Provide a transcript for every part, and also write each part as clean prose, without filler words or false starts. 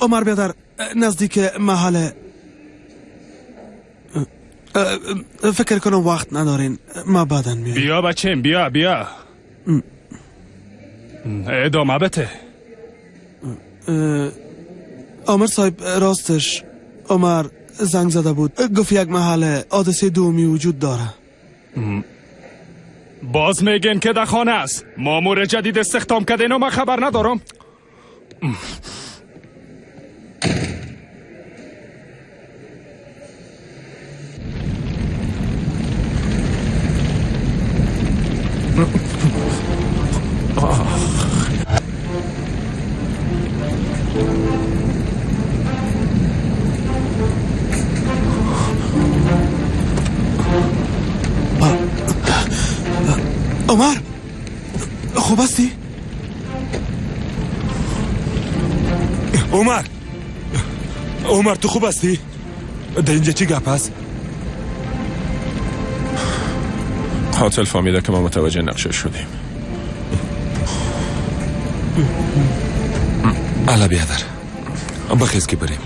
عمر بیادر نزدیک محل. فکر کنم وقت ندارین، ما بعدا میایم. بیا بچم، بیا بیا. ادامه بده. عمر صاحب، راستش عمر زنگ زده بود، گفت یک محل حادثه دومی وجود داره. باز میگن که در خانه است. مامور جدید استخدام کرده، اینو من خبر ندارم. عمر خوب هستی؟ عمر، عمر تو خوب هستی؟ در اینجا چی گپ هست؟ قاتل فهمیده که ما متوجه نقشه شدیم. الا بیادر بخیز که بریم.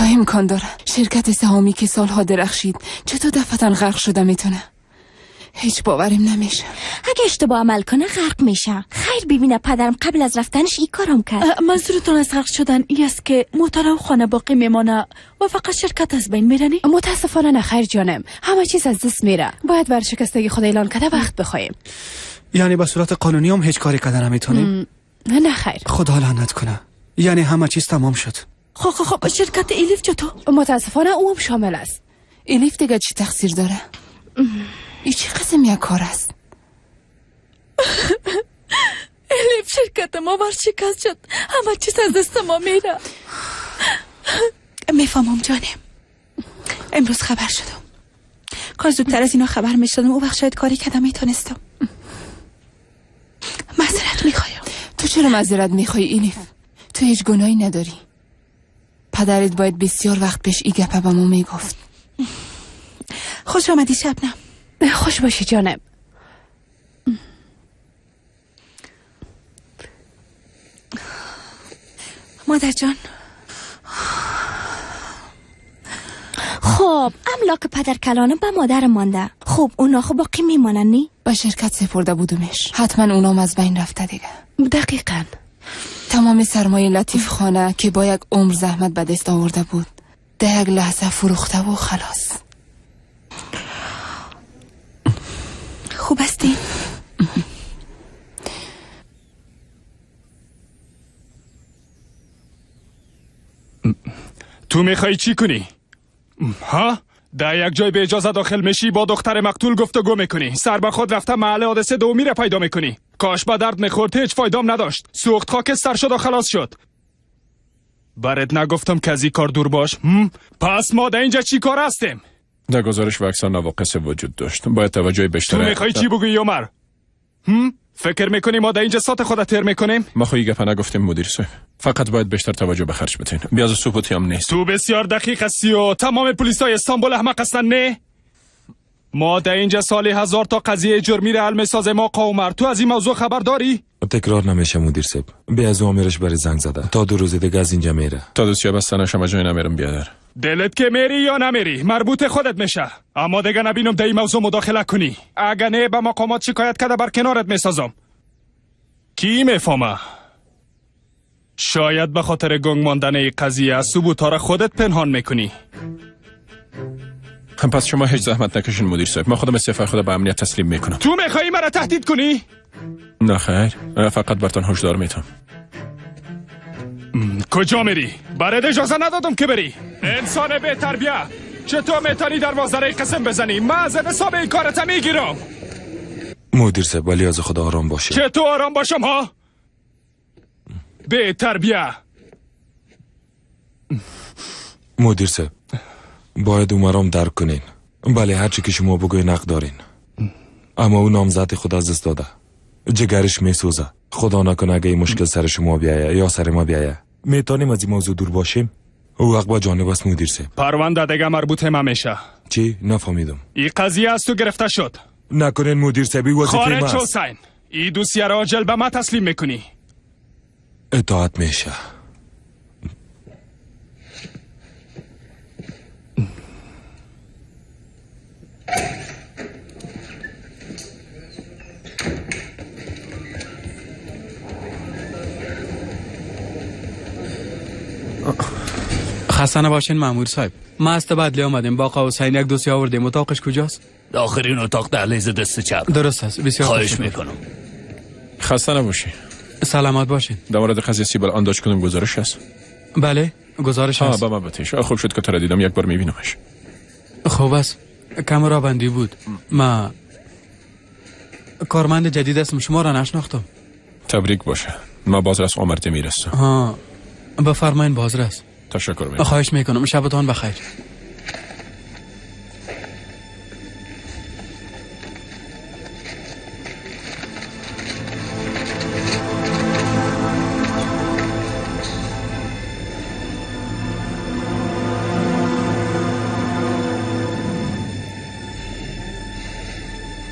امکان داره شرکت سهامی که سالها درخشید چطور دفعتاً غرق شده میتونه؟ هیچ باوریم نمیشه. اگه اشتباه عمل کنه غرق میشه. خیر ببینه پدرم قبل از رفتنش این کارم کرد. منظورتون از غرق شدن این است که محترم خانه باقی میمانه و فقط شرکت از بین میرنی؟ متاسفانه نه خیر جانم، همه چیز از دست میره. باید ورشکستگی خود اعلان کرده وقت بخوایم. یعنی به صورت قانونی هم هیچ کاری کردن نمیتونیم؟ نه خیر. خدا لعنت کنه، یعنی همه چیز تمام شد. خب خب شرکت الیف چطور؟ متاسفانه او هم شامل است. الیف دیگه چی تقصیر داره؟ این چه قسم یک کار است؟ الیف شرکت ما ورشکست شد، همه چیز از دست ما میره. میفهمم جانم، امروز خبر شدم. کاش زودتر از اینا خبر میشدم، او وقت شاید کاری کردم میتونستم. معذرت میخوایم. تو چرا معذرت میخوای الیف؟ تو هیچ گناهی نداری. پدرت باید بسیار وقت پیش ای گپه به ما میگفت. خوش آمدی شبنم. خوش باشی جانم. مادر جان. خب املاک پدر کلانم به مادر مانده. خب اونا خب باقی میمانن نی؟ به شرکت سپرده بودمش، حتما اونام از بین رفته دیگه. دقیقاً. تمام سرمایه لطیف خانه که با یک عمر زحمت به دست آورده بود در یک لحظه فروخته و خلاص. خوب هستی؟ تو میخوای چی کنی؟ ها؟ در یک جای به اجازه داخل میشی، با دختر مقتول گفتگو میکنی، سر به خود رفته محل حادثه دومی را پیدا میکنی. کاش به درد میخورد، هیچ فایدام نداشت. سوخت خاکستر شد و خلاص شد. برات نگفتم که از این کار دور باش؟ پس ما در اینجا چی کار هستیم؟ در گزارش و نواقص وجود داشت، باید توجه بیشتر. تو میخوای چی بگویی عمر؟ فکر میکنی ما در اینجا ساعت خود تیر میکنیم؟ ما خو گپ نگفتیم مدیر صاحب، فقط باید بیشتر توجه به خرج بتین. بیاز سکوتی هم نیست. تو بسیار دقیق هستی و تمام پلیسای استانبول احمق هستن. نه ما در اینجا سالی 1000 تا قضیه جرمی را حل میسازیم. آقا عمر تو از این موضوع خبر داری؟ تکرار نمیشه مدیر صاحب. به از آمرش برای زنگ زده تا 2 روز دیگه از اینجا میره. تا دوسیه بسته نشه جای نمیرم بیادر. دلت که میری یا نمیری مربوط خودت میشه، اما دیگه نبینم در این موضوع مداخله کنی. اگه نه به مقامات شکایت کرده بر کنارت میسازم. کی میفهمه؟ شاید به خاطر گنگ ماندن این قضیه ثبوت‌ها را خودت پنهان میکنی. پس شما هیچ زحمت نکشین مدیر صاحب، ما خودم استعفای خود به امنیت تسلیم میکنم. تو میخوایی مرا تهدید کنی؟ نه خیر، فقط برتان هشدار میتم. کجا میری؟ برات اجازه ندادم که بری. انسان به تربیه، چطور میتونی دروازه را قسم بزنی؟ من از حساب این کارت میگیرم. مدیر صاحب ولی از خدا آرام باشه. چطور آرام باشم ها؟ به تربیه. مدیر صاحب باید عمرام درک کنین. بله هرچی که شما بگوین حق دارین، اما او نامزد خود از دست داده، جگرش میسوزه. خدا نکنه اگه این مشکل سر شما بیایه یا سر ما بیایه، میتونیم از این موضوع دور باشیم؟ او حق با جانب است مدیر صاحب. پرونده دیگه مربوط ما میشه. چی؟ نفهمیدم. این قضیه از تو گرفته شد. نکنین مدیر صاحب، این وظیفه خارج ماست. حسین، این دوسیه را عاجل به ما تسلیم میکنی. اطاعت میشه. خسته نباشین مامور صاحب. ما از تبادله آمدیم با آقا حسین یک دوسیه آوردیم. اتاقش کجاست؟ آخرین اتاق دهلیز دست چپ. درست است. بسیار خواهش میکنم. خسته نباشی. سلامت باشین. در مورد قضیه سیبل آنداش کدوم گزارش هست؟ بله گزارش هست. با من بتیش. خوب شد که تو را دیدم، یک بار میبینمش. خوب است. کامرا بندی بود. ما کارمند جدید هستم، شما را نشناختم. تبریک باشه. ما بازرس عمر دمیر هستم. ها بفرمایین بازرس. تشکر میکنم. خواهش میکنم. شبتان بخیر.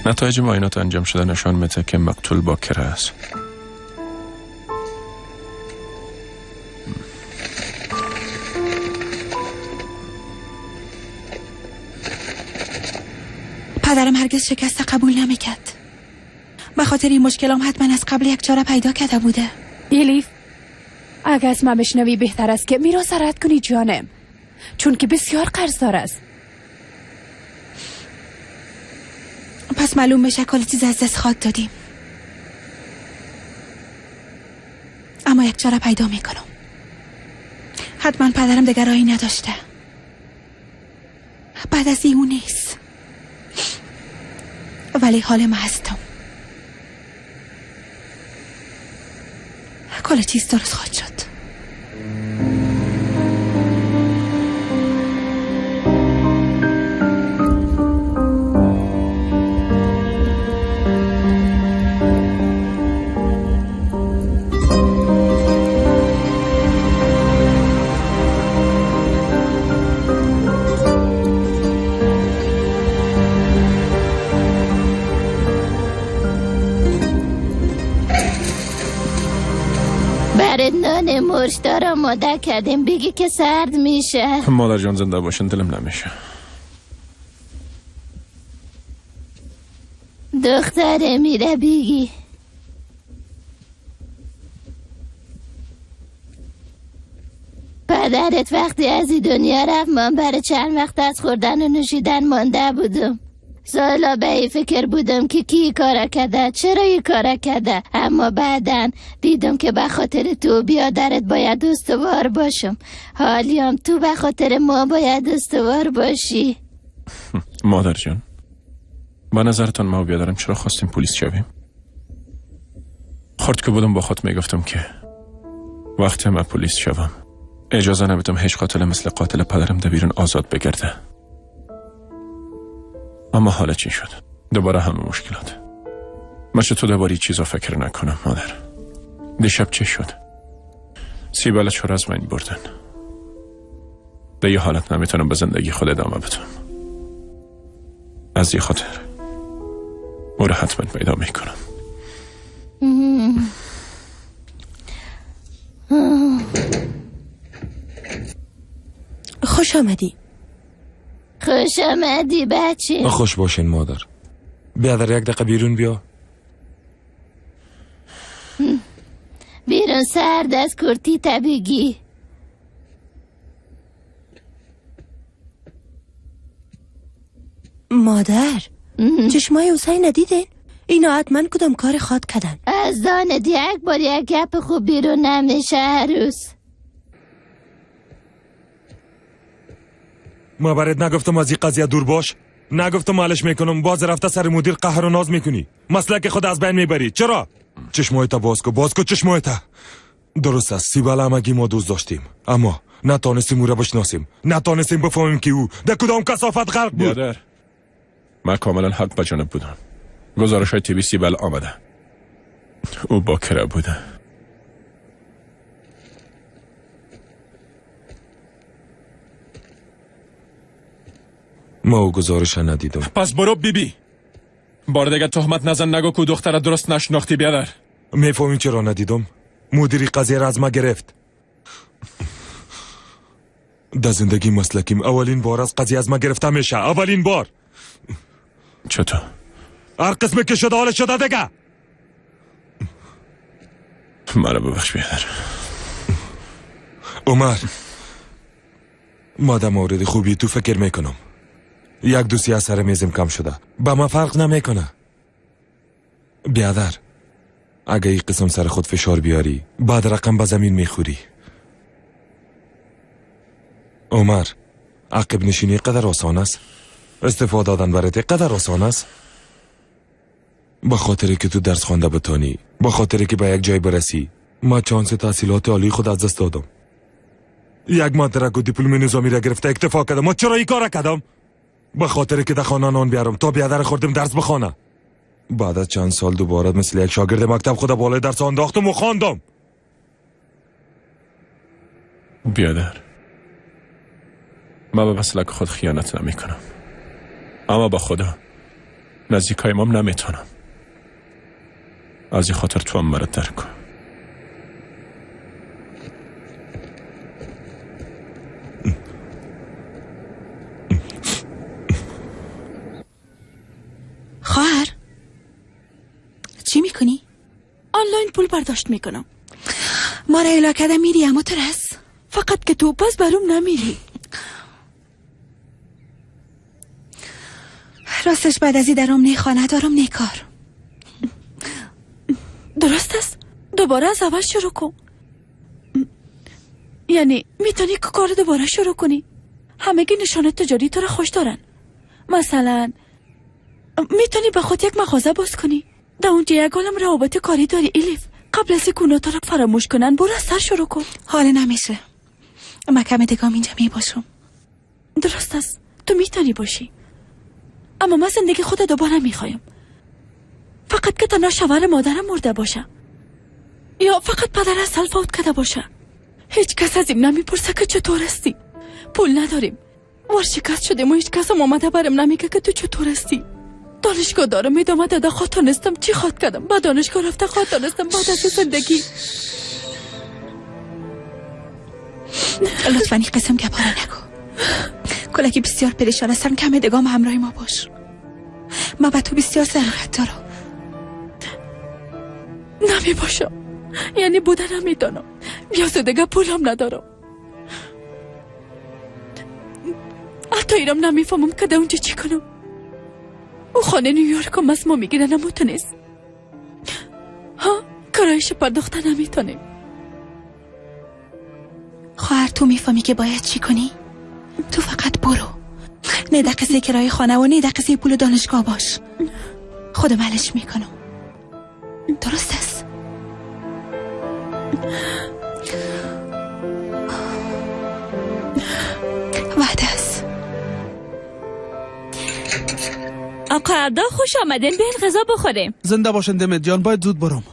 نتایج معاینات انجام شده نشان میده که مقتول باکره است. پدرم هرگز شکست قبول نمیکرد. به خاطر این مشکلام حتما از قبل یک چاره پیدا کرده بوده. الیف، اگه از من بشنوی بهتر است که میراث رد کنی جانم، چون که بسیار قرضدار است. پس معلوم میشه کل چیز از دست خواد دادیم. اما یک چاره پیدا میکنم. حتما پدرم دیگر راهی نداشته. بعد از این نیست. ولی حال ما هستم. کل چیز درست خواهد شد. نان مرشدار آماده کردیم، بگی که سرد میشه. مادر جان زنده باشن دلم نمیشه. دختره میره بگی. پدرت وقتی از این دنیا رفت من برای چند وقت از خوردن و نوشیدن مانده بودم. سالا به این فکر بودم که کی کار کرده، چرا این کار کرده، اما بعدا دیدم که به خاطر تو بیادرت باید استوار باشم. حالیم تو به خاطر ما باید استوار باشی. مادر جان، به نظرتان ما و بیادرم چرا خواستیم پلیس شویم؟ خرد که بودم با خود میگفتم که وقتی من پلیس شوم اجازه نمیدم هیچ قاتل مثل قاتل پدرم در بیرون آزاد بگرده. اما حالا چی شد؟ دوباره همه مشکلات. من چطور دوباره چیزا فکر نکنم مادر؟ دیشب چه شد؟ سیبل چرا از من بردن؟ در یه حالت نمیتونم به زندگی خود ادامه بدم. از یه خاطر او رو حتما پیدا میکنم. خوش آمدی. خوش آمدی بچه. خوش باشین مادر. بیادر یک دقیقه بیرون بیا. بیرون سرد از کرتی تبیگی. مادر چشمای حسین ندیدین؟ اینا حتما کدام کار خواد کردن. از دانت یک بار یک گپ خوب بیرون نمیشه عروس. ما برات نگفتم از این قضیه دور باش؟ نگفتم حالش میکنم؟ باز رفته سر مدیر قهر و ناز میکنی، مسلک خود از بین میبری. چرا؟ چشمایت باز کو، باز کو چشمایت. درست است سیبل همگی ما دوست داشتیم، اما نتانستیم او را بشناسیم، نتانستیم بفهمیم که او در کدام کثافت غرق بود. بیادر، من کاملا حق به جانب بودم. گزارش های طبی سیبل آمده، او باکره بوده. ما او گزارش ندیدم. پس برو بیبی، بار دیگه تهمت نزن، نگو که دختر درست نشناختی. بیادر میفهمی چرا ندیدم؟ مدیری قضیه را از ما گرفت. در زندگی مسلکیم اولین بار از قضیه از ما گرفته میشه، اولین بار. چطور؟ هر قسمی که شده حال شده دیگه. مرا ببخش بیادر. عمر، ما در مورد خوبی تو فکر میکنم. یک دوستی از سر میزم کم شده، با ما فرق نمیکنه. بیادر، اگه این قسم سر خود فشار بیاری بعد رقم به زمین میخوری. عمر، عقب نشینی قدر آسان است، استفاده دادن برات قدر آسان است. به خاطر که تو درس خوانده بتانی، به خاطر که به یک جای برسی، ما چانس تحصیلات عالی خود از دست دادم. یک مدرک و دیپلم نظامی را گرفته اکتفا کردم. ما چرا این کار کردم؟ به خاطر که در خانه نان بیارم تا بیادر خوردم درس بخوانه. بعد از چند سال دوباره مثل یک شاگرد مکتب خود بالای درس انداختم و خواندم. بیادر، من به مسلک خود خیانت نمی کنم، اما با خدا نزدیکای مام نمیتونم. از این خاطر تو هم مرا درک کن. خواهر، چی میکنی؟ آنلاین پول برداشت میکنم. ما را اعلا کرده میری، اما ترس فقط که تو پس بروم نمیری. راستش بعد از این درم نه خانه دارم نه کار. درست است، دوباره از اول شروع کن. یعنی میتونی که کار دوباره شروع کنی. همگی نشانه تجاری تو را خوش دارن. مثلا میتونی به خود یک مغازه باز کنی، در اونجا یک عالم روابط کاری داری. الیف، قبل از اینکه اونا تو را فراموش کنن برو از سر شروع کن. حال نمیشه، من کم دیگه اینجا میباشم. درست است، تو میتونی باشی، اما من زندگی خود دوباره میخوایم. فقط که تنها شوهر مادرم مرده باشه یا فقط پدر اصل فوت کرده باشه. هیچ کس از این نمیپرسه که چطور هستی. پول نداریم، ورشکست شدیم و هیچ کس هم آمده برم نمیگه که تو چطور هستی. دانشگاه دارم ادامه داده خواهد چی خواد کردم، با دانشگاه رفته خواهد بعد از زندگی. لطفا این قسم گپا را نگو. کلکی بسیار پریشان هستم، کم دگام همراه ما باش. ما به تو بسیار ضرورت دارم. نمی باشم، یعنی بودن نمیدانم، یا دیگه پولم ندارم. حتی ایرم نمیفهمم که در اونجا چی کنم. او خانه نیویورک هم از ما میگیره، نموتونست ها، کرایش پرداخته نمیتونیم. خواهر، تو میفهمی که باید چی کنی؟ تو فقط برو، نه در قصه کرایه خانه و نه در قصه پول دانشگاه باش. خودم حلش میکنم. درست است؟ وعده است. آقا عبدا، خوش آمدین، بیاین غذا بخوریم. زنده باشن دمت جان، باید زود برم.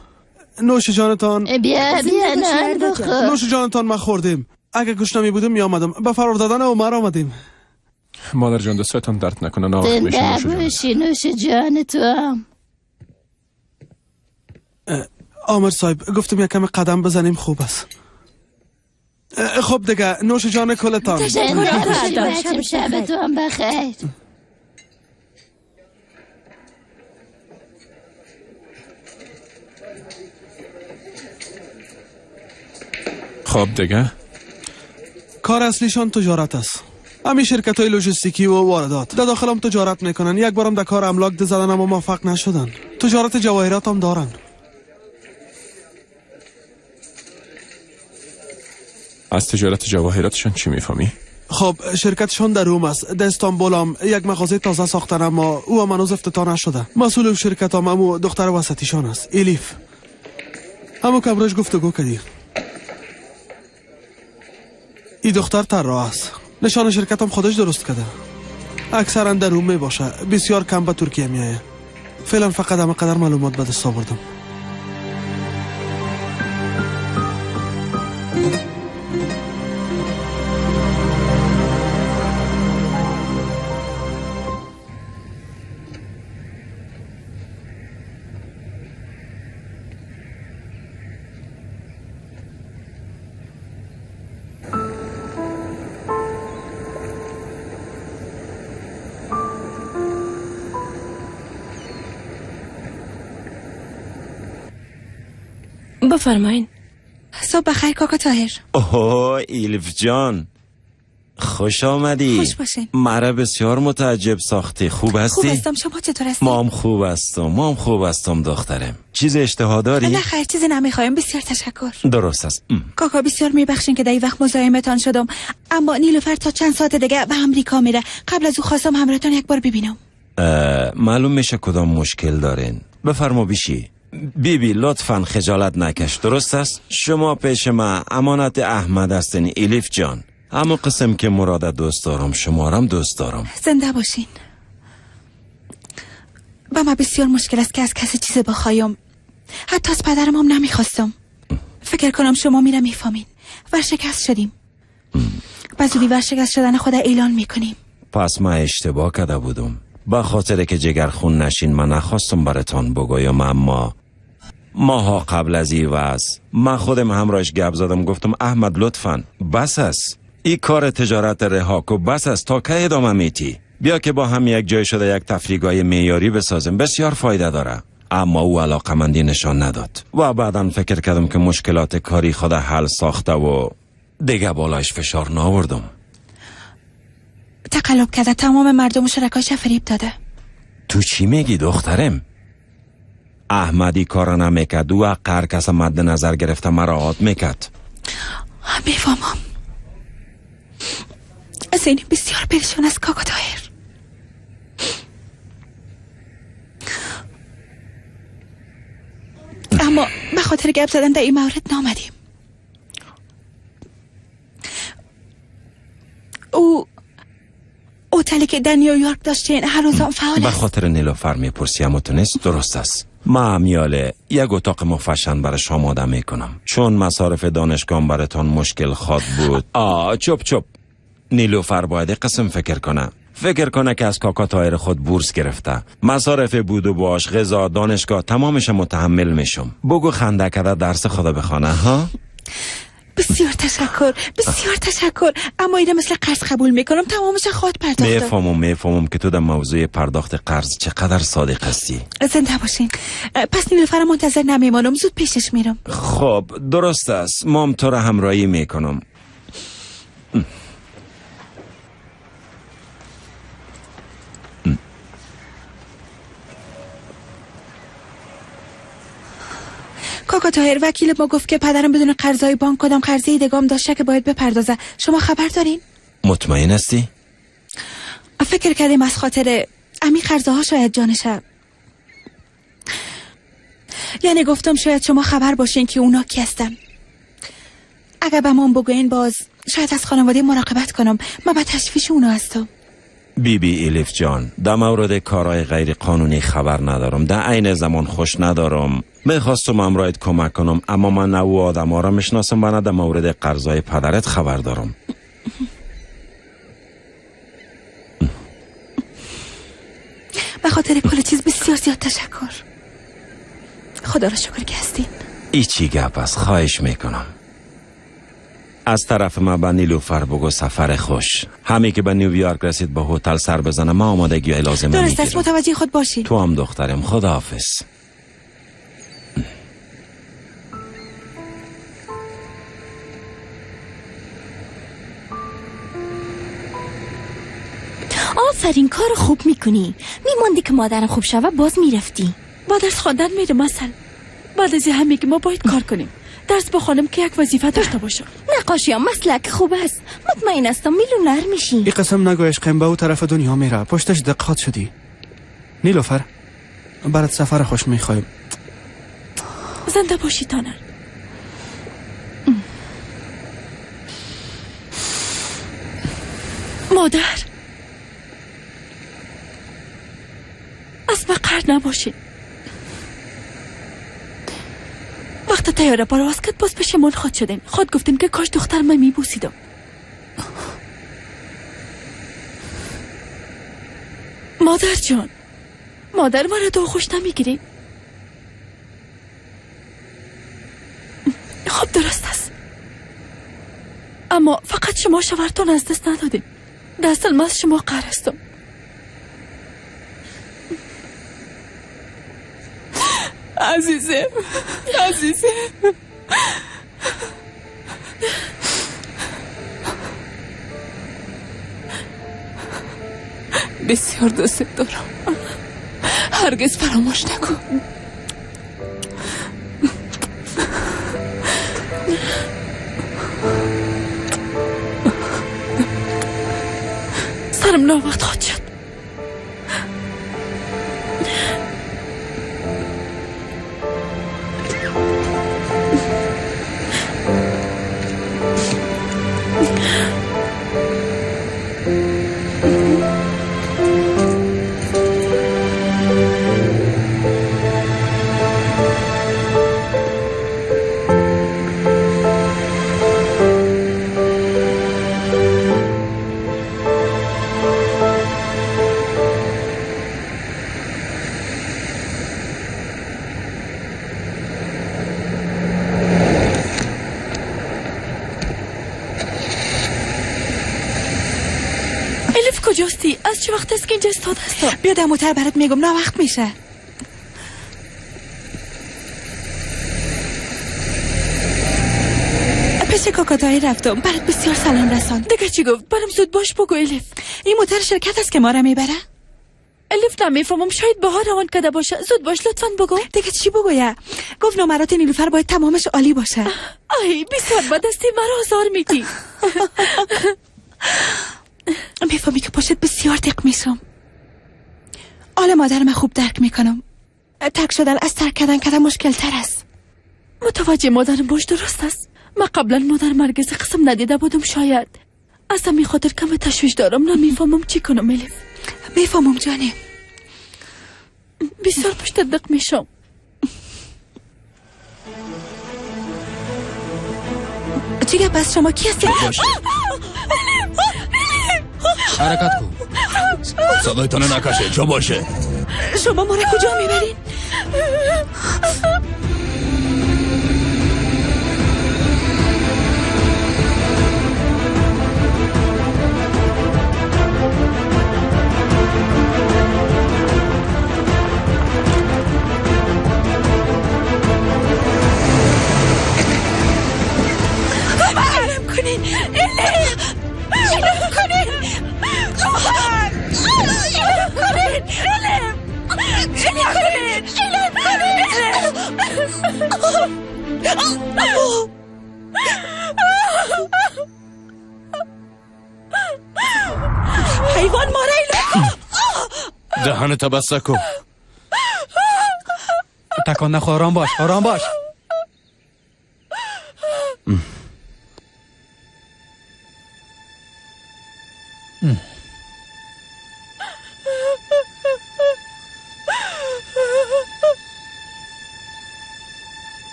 نوش جانتان. بیا بیا نان بخور. نوش جانتان، ما خوردیم. اگه گشنه می بودم می آمدم. به فرار دادن عمر آمدیم. مادر جان دستتان درد نکنه، ناوقت میشه. زنده باشی، نوش جان تو هم. آمر صاحب، گفتم یک کم قدم بزنیم خوب است. خب دیگه، نوش جان کلتان. زنده باشی بچم، شب تو هم بخیر. خب دیگه، کار اصلیشان تجارت است. همین شرکت های لوجستیکی و واردات در داخل هم تجارت میکنن. یک بارم در کار املاک ده زدن اما موفق نشدن. تجارت جواهرات هم دارن. از تجارت جواهراتشان چی میفهمی؟ خب شرکتشان در روم است، در استانبول هم یک مغازه تازه ساختن اما او هم هنوز افتتاح نشده. مسئول شرکت هم همو دختر وسطیشان است، الیف. همو که امروز گفتگو کردی. این دختر طراح است. نشان شرکتم خودش درست کرده. اکثرا در روم می باشه، بسیار کم به ترکیه میایه. فعلا فقط همه قدر معلومات به دست آوردم. بفرمایین. صبح بخیر کاکا طاهر. اوه ایلف جان، خوش آمدی. خوش باشین. مرا بسیار متعجب ساختی. خوب هستی؟ خوب هستم، شما چطور هستی؟ مام خوب هستم، مام خوب هستم دخترم. چیز اشتها داری؟ نه خیر، چیزی نمیخوایم، بسیار تشکر. درست است. کاکا بسیار میبخشین که در این وقت مزاحمتان شدم، اما نیلوفر تا چند ساعت دیگه به امریکا میره. قبل از او خواستم همراهتان یک بار ببینم. معلوم میشه کدام مشکل دارین. بفرما بیشی. بی بی لطفاً خجالت نکش، درست است؟ شما پیش ما امانت احمد هستین ایلیف جان. اما قسم که مراد دوست دارم، شمارم دوست دارم. زنده باشین. با ما بسیار مشکل است که از کسی چیز بخوایم. حتی از پدرم هم نمیخواستم. فکر کنم شما میره میفهمین. ورشکست شدیم. به زودی ورشکست شدن خود اعلان میکنیم. پس من اشتباه کرده بودم. با خاطر که جگرخون نشین من نخواستم براتان بگویم، اما ماها قبل از این وضع من خودم همراهش گپ زدم، گفتم احمد لطفاً بس است این کار تجارت رهاکو، بس است، تا که ادامه میتی؟ بیا که با هم یک جای شده یک تفریگاه معیاری بسازیم، بسیار فایده داره. اما او علاقمندی نشان نداد و بعدا فکر کردم که مشکلات کاری خود حل ساخته و دیگه بالایش فشار نآوردم. تقلب کرده، تمام مردم و شرکایش فریب داده. تو چی میگی دخترم؟ احمدی کارا نمیکرد، او هر کس مد نظر گرفته مراعات میکرد. میفهمم. زینب بسیار پریشان است کاکا طاهر. اما به خاطر گپ زدن در این مورد نامدیم. او هتلی که در نیویورک داشتین هنوز هم فعال است؟ به خاطر نیلوفر میپرسی اما تو نیست؟ درست است. ما میاله یک اتاق مفشن برای آماده میکنم، چون مصارف دانشگاه براتان مشکل خواد بود. چپ چپ. نیلوفر باید قسم فکر کنه، فکر کنه که از کاکا طاهر خود بورس گرفته، مصارف بود و باش، غذا، دانشگاه تمامش متحمل میشم. بگو خنده کرده درس خدا بخوانه ها. بسیار تشکر، بسیار تشکر، اما اینه مثل قرض قبول میکنم، تمامش خود پرداختم. میفهمم که تو در موضوع پرداخت قرض چقدر صادق هستی. زنده باشین. پس نیلوفر منتظر نمیمانم، زود پیشش میرم. خب درست است، مام تو را همراهی میکنم. کاکا طاهر وکیل ما گفت که پدرم بدون قرضای بانک کدام قرضه دیگه هم داشته که باید بپردازه. شما خبر دارین؟ مطمئن هستی؟ فکر کردیم از خاطر امی قرضه ها شاید جانشه. یعنی گفتم شاید شما خبر باشین که اونا کی هستن. اگر به من بگوین باز شاید از خانواده مراقبت کنم. من به تشویش اونا هستم. بی بی ایلیف جان، در مورد کارهای غیر قانونی خبر ندارم، در عین زمان خوش ندارم. میخواستم امرایت کمک کنم، اما من نه او آدم ها را میشناسم و نه در مورد قرضای پدرت خبر دارم. به خاطر کل چیز بسیار زیاد تشکر. خدا را شکر که هستین. ای چی گپ است، خواهش میکنم. از طرف ما به نیلوفر بگو سفر خوش. همین که به نیویورک رسید به هتل سر بزنه، ما آمادگی های لازمه میگیرم. درست است، متوجه خود باشی. تو هم دخترم، خداحافظ. آفرین، کار خوب میکنی. میماندی که مادرم خوب شوه باز میرفتی. با درس خواندن میرم اصل. بعد از همه که ما باید کار کنیم، درس بخوانم که یک وظیفه داشته باشم. نقاشی ها مسلک خوب است، مطمئن هستم میلیونر میشی. این قسم نگویش قیم به او طرف دنیا میره، پشتش دقات شدی. نیلوفر برات سفر خوش میخوایم. زنده باشی تانر. مادر از من قهر نباشین. وقت تیاره پرواز کرد باز پشیمان خود شدین. خود گفتین که کاش دختر من میبوسیدم. مادر جان، مادر مرا تو خوش نمیگیری. خب درست است، اما فقط شما شوهرتان از دست ندادین. در اصل من از شما قهر هستم. عزیزم، عزیزم، بسیار دوست دارم، هرگز فراموش نکن. سرم ناوقت خواهد شد. کجاستی؟ از چه وقت است که اینجا استاد هستم؟ بیا دموتر برات میگم، نه وقت میشه. پیش کاکاتایی رفتم، برات بسیار سلام رساند. دیگه چی گفت؟ برام زود باش بگو الیف. این موتر شرکت است که ما را میبره؟ الیف نمیفهمم، شاید بهار روان کرده باشه. زود باش لطفا بگو. دیگه چی بگویه؟ گفت نمرات نیلوفر باید تمامش عالی باشه. آی بسیار بد استی، مرا آزار میدی. میفهمی که پشت بسیار دق میشم. حال مادر من خوب درک میکنم. ترک شدن از ترک کردن کدام مشکل تر است. متوجه مادرم باش، درست است. من قبلا مادر مرگز قسم ندیده بودم، شاید از همین خاطر کم تشویش دارم. نمیفهمم چی کنم الیف. میفهمم جانم، بسیار پشت دق میشم. چی گپ از شما کی هستی؟ حرکت کن، صدایتان نکشه. چه باشه؟ شما ما را کجا میبرین؟ علم کنین، علم کنین، علم کنین، علم کنین، علم کنین. حیوان ما را ایله کن. دهنت بسته کن. تکان نخور، آرام باش، آرام باش.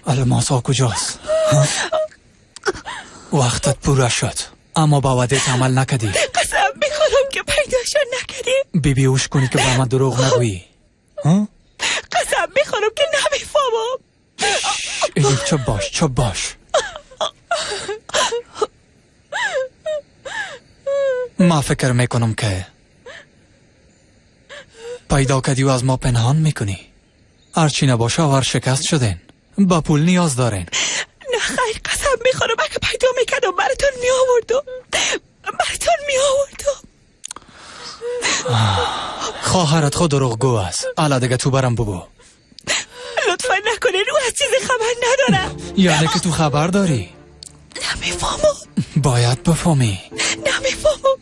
الماسا کجاست؟ وقتت پورا شد، اما با وعدت عمل نکردی. قسم میخورم که پیداشان نکردی. بی بیوش کنی که با من دروغ نگویی. قسم میخورم که نمیفهمم. الیف چپ باش، چپ باش. ما فکر میکنم که پیدا کردی و از ما پنهان میکنی. هرچی نباشه ور شکست شدین، با پول نیاز دارین. نه خیر، قسم میخورم اگه پیدا میکردم براتون میآوردم، براتون میآوردم. خواهرت خود دروغگو است. الا دیگه تو برم بگو. لطفا نکنه، رو از چیزی خبر ندارم. یعنی که تو خبر داری؟ نمیفهمم. باید بفهمی. نمیفهمم،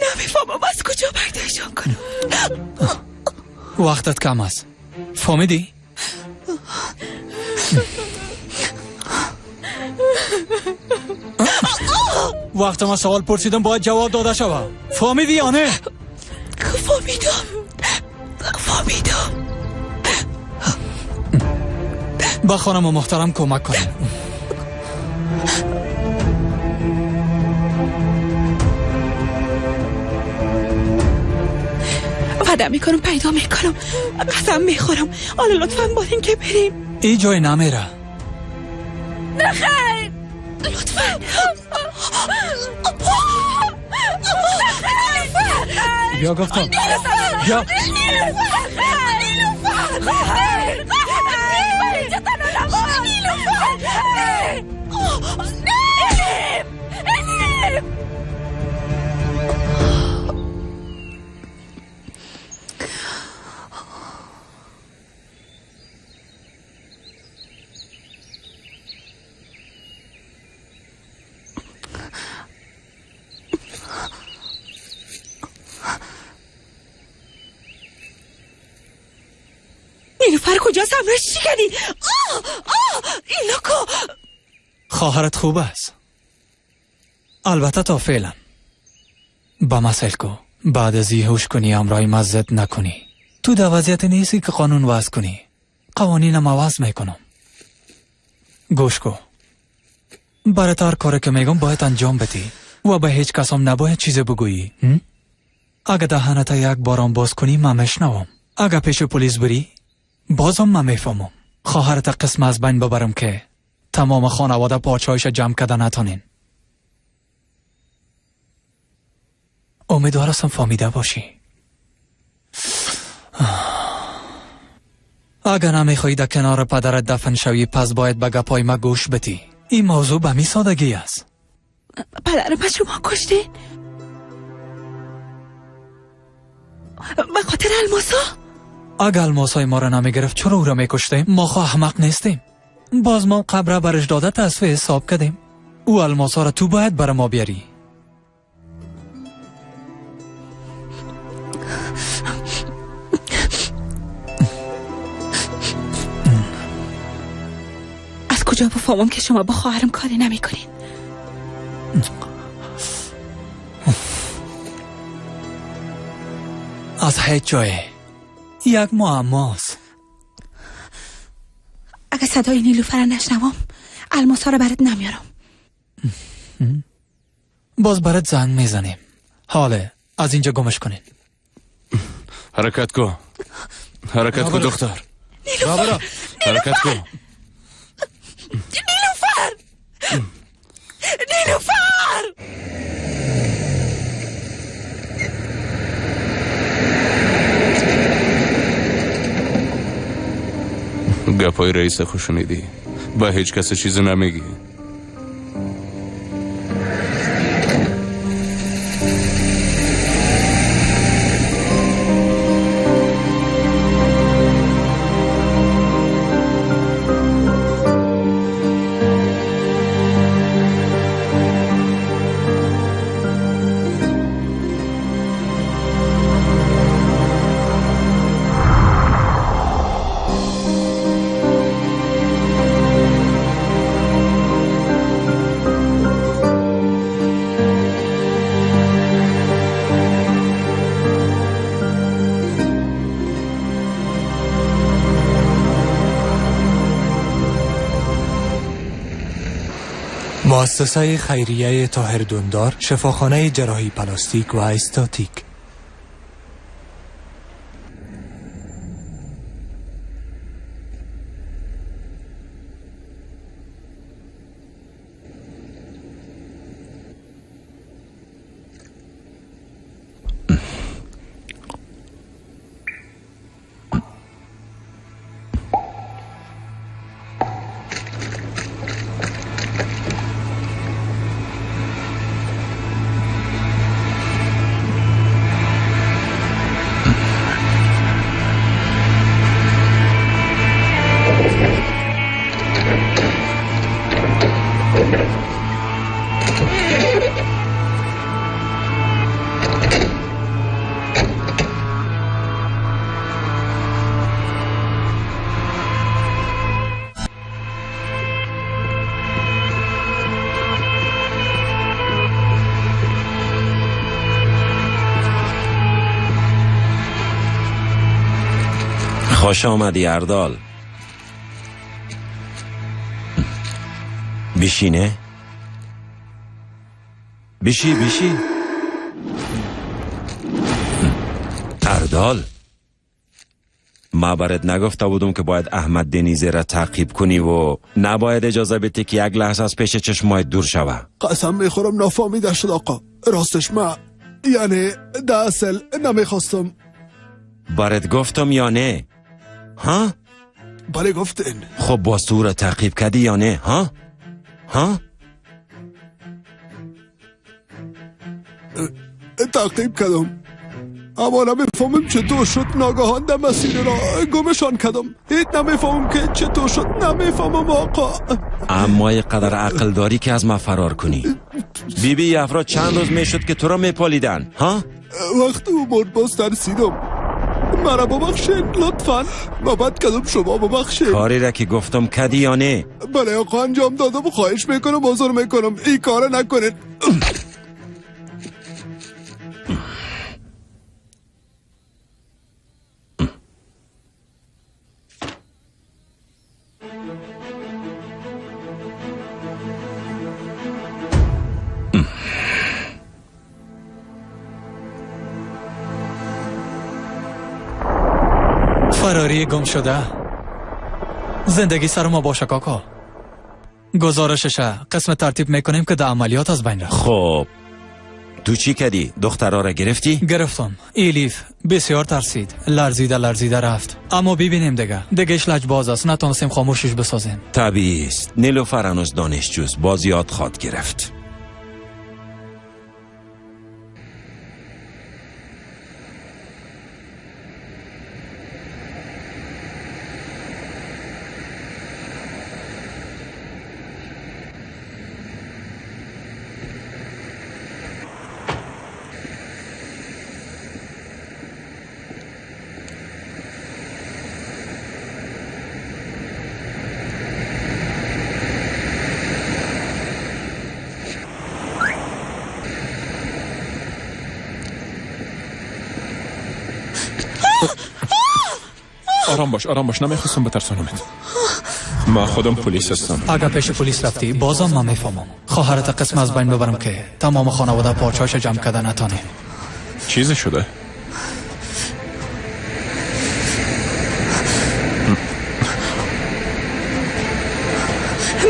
نمیفهمم از کجا پیدایشان کنم. وقتت کم است، فهمیدی؟ وقت ما سوال پرسیدم باید جواب داده شود. فهمیدی یا نه؟ فهمیدم، فهمیدم. با خانم محترم کمک کنیم. وعده میکنم پیدا میکنم، قسم میخورم. حالا لطفا با این که بریم. ای جای نمیره. نه خیر، لطفا. بیا گفتم، بیا. نیلوفر کجاست؟ همراهش چی کردی؟ آه آه اینا کو. خواهرت خوب است البته تا فعلا. با مسئل کو بعد از هوش کنی، همراه مزد نکنی. تو در وضعیت نیستی که قانون وضع کنی. قوانینم عوض میکنم. گوش کو، برای هر کاری که میگم باید انجام بدی و به هیچ کس هم نباید چیزی بگویی. اگه دهنت یک بارم باز کنی من میشنوم. اگه پیش پلیس بری بازم من میفهمم. خواهرت قسم از بین ببرم که تمام خانواده پاچهایش جمع کده نتانین. امیدوارم فهمیده باشی. اگر نمیخوایی در کنار پدرت دفن شوی پس باید به گپای ما گوش بدی. این موضوع به می سادگی است. پدرم از شما کشتین؟ به خاطر الماسا؟ اگر الماسای ما را نمیگرفت چرا او را میکشتیم؟ ما خو احمق نیستیم. باز ما قبر برش داده تصفیه حساب کردیم. او الماسا را تو باید بر ما بیاری. از کجا بفهمم که شما با خواهرم کاری نمیکنین؟ از هیچ جای. یک معماست. اگه صدای نیلوفر را نشنوم الماسا رو برات نمیارم. باز برات زنگ میزنیم. حاله از اینجا گمش کنین. حرکت کن، حرکت کن دختر. نیلوفر، حرکت کن. نیلوفر، نیلوفر. گپای رئیس خوشونیدی، با هیچ کس چیزی نمیگی. مؤسسه خیریه طاهر دوندار، شفاخانه جراحی پلاستیک و استاتیک. خوش آمدی اردال. بشینه. بشی بشی. اردال، ما برات نگفته بودم که باید احمد دنیزه را تعقیب کنی و نباید اجازه بدی که یک لحظه از پیش چشمایت دور شوه. قسم میخورم نفهمیده شد آقا. راستش ما یعنی در اصل نمیخواستم. برات گفتم یا نه؟ ها؟ بله گفتین. خب باز تو را تعقیب کردی یا نه؟ ها؟ ها؟ تعقیب کردم، اما نمیفهمم چطور شد ناگهان در مسیر را گمشان کردم. هیچ نمیفهمم که چطور شد، نمیفهمم آقا. اما قدر عقل داری که از ما فرار کنی. بی بی افراد چند روز میشد که تو را میپالیدن. ها؟ وقتی او مرد باز ترسیدم. مرا ببخشید لطفا، ما بد کردم، شما ببخشید. کاری را که گفتم کدی یا نه؟ بله آقا انجام دادم، خواهش میکنم، عذر میکنم، این کار نکنید. فراری گم شده. زندگی سر ما باشه کاکا. گزارشش قسم ترتیب میکنیم که در عملیات از بین رفت. خب تو چی کردی؟ دخترها را گرفتی؟ گرفتم. ایلیف بسیار ترسید، لرزیده لرزیده رفت. اما ببینیم دیگه اش لجباز است، نتونستیم خاموشش بسازیم. طبیعی است، نیلوفر هنوز دانشجوست، باز یاد خواد گرفت. آرام باش، آرام باش، نمیخواستم بترسانمت. ما خودم پلیس هستم. اگر پیش پلیس رفتی بازم ما میفهمم. خواهرت قسم از بین ببرم که تمام خانواده پارچه‌هاش جمع کردن نتانیم. چیزی شده؟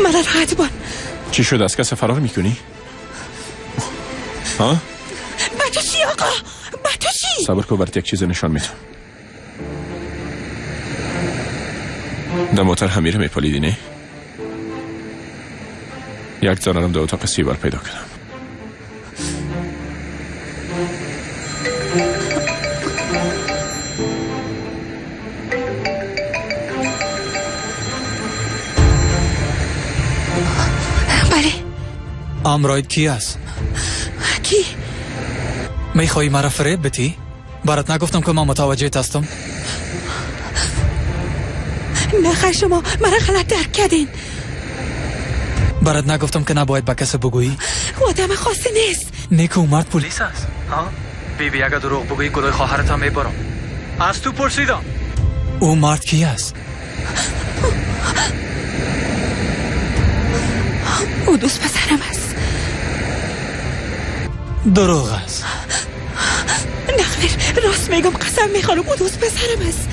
مرا راحت بان. چی شده؟ از کس فرار میکنی؟ ها؟ با تو چی آقا؟ با تو چی؟ صبر کن، برات یک چیز نشان میدم. در موتر همیره میپالیدی نه؟ یک زنرم در اتاق سیبل پیدا کردم. بله. امراید کی است؟ کی؟ میخوایی مرا فریب بتی؟ برات نگفتم که من متوجه هستم؟ نه خیر، شما مرا غلط درک کردین. برات نگفتم که نباید به کسی بگویی؟ آدم خاصی نیست. نیکو مرد پلیس است. ها؟ بی بی اگه دروغ بگویی گلوی خواهرت هم میبرم. از تو پرسیدم. او مرد کی است؟ او دوست پسرم است. دروغ است. نه خیر، راست میگم، قسم میخورم، او دوست پسرم است.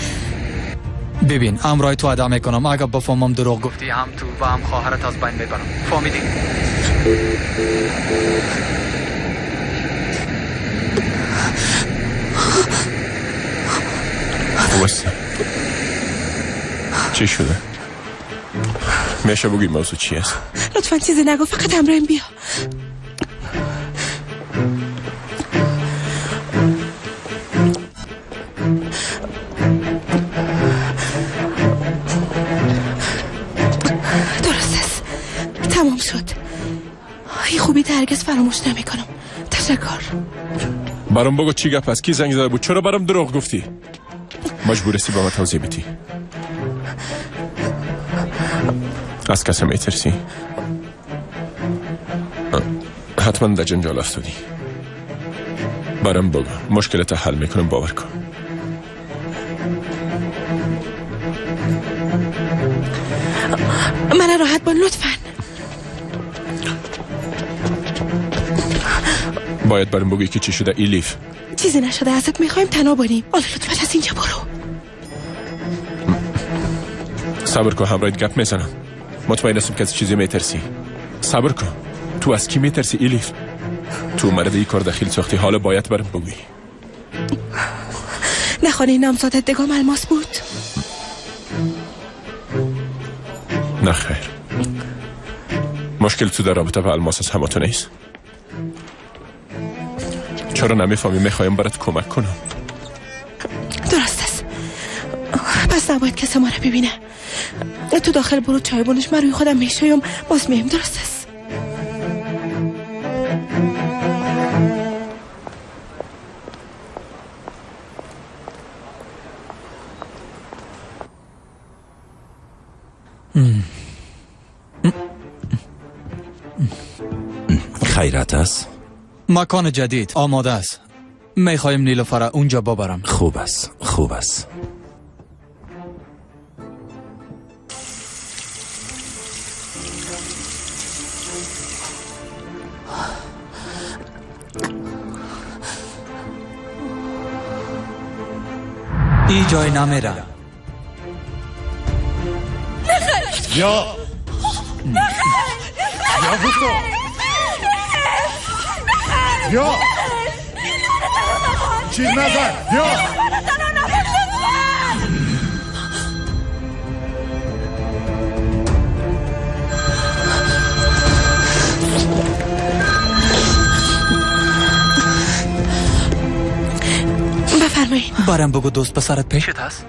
ببین امرای تو ادا میکنم، اگر بفهمم دروغ گفتی هم تو و هم خواهرت از بین میبرم. فهمیدی؟ خوب چی شده؟ میشه بگی موضوع چی است؟ لطفا چیزی نگو، فقط همراهیم بیا. درست است، تمام شد. این خوبی هرگز فراموش نمی کنم. تشکر. برام بگو چی گپ است؟ کی زنگ زده بود؟ چرا برام دروغ گفتی؟ مجبور هستی با ما توضیح بدی. از کسی میترسی؟ حتما در جنجال افتادی. برام بگو، مشکلت حل میکنم، باور کن. من راحت بان لطفا. باید برام بگی که چی شده ایلیف. چیزی نشده، ازت میخوایم تنها بانیم. حالا لطفا از اینجا برو. صبر کن، همراهت گپ میزنم. مطمئن هستم که از چیزی میترسی. صبر کن، تو از کی میترسی ایلیف؟ تو مرد این کار دخیل ساختی، حالا باید برام بگویی. نخانه نامزادت دگام الماس بود؟ نه خیر. مشکل تو در رابطه با الماس از همه تو نیست. چرا نمیفهمی؟ میخوایم برات کمک کنم. درست است. پس نباید کسی ما را ببینه. تو داخل برو چای بونش، من روی خودم میشویم باز میم. درست است. خیرت است؟ مکان جدید آماده است. میخوایم نیلوفر اونجا ببرم. خوب است، خوب است. ای جای نمیره. یا یا گفتم یا چیز نزن. یا بفرمایید. برام بگو دوست پسرت پیشت هست؟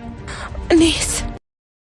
نیست.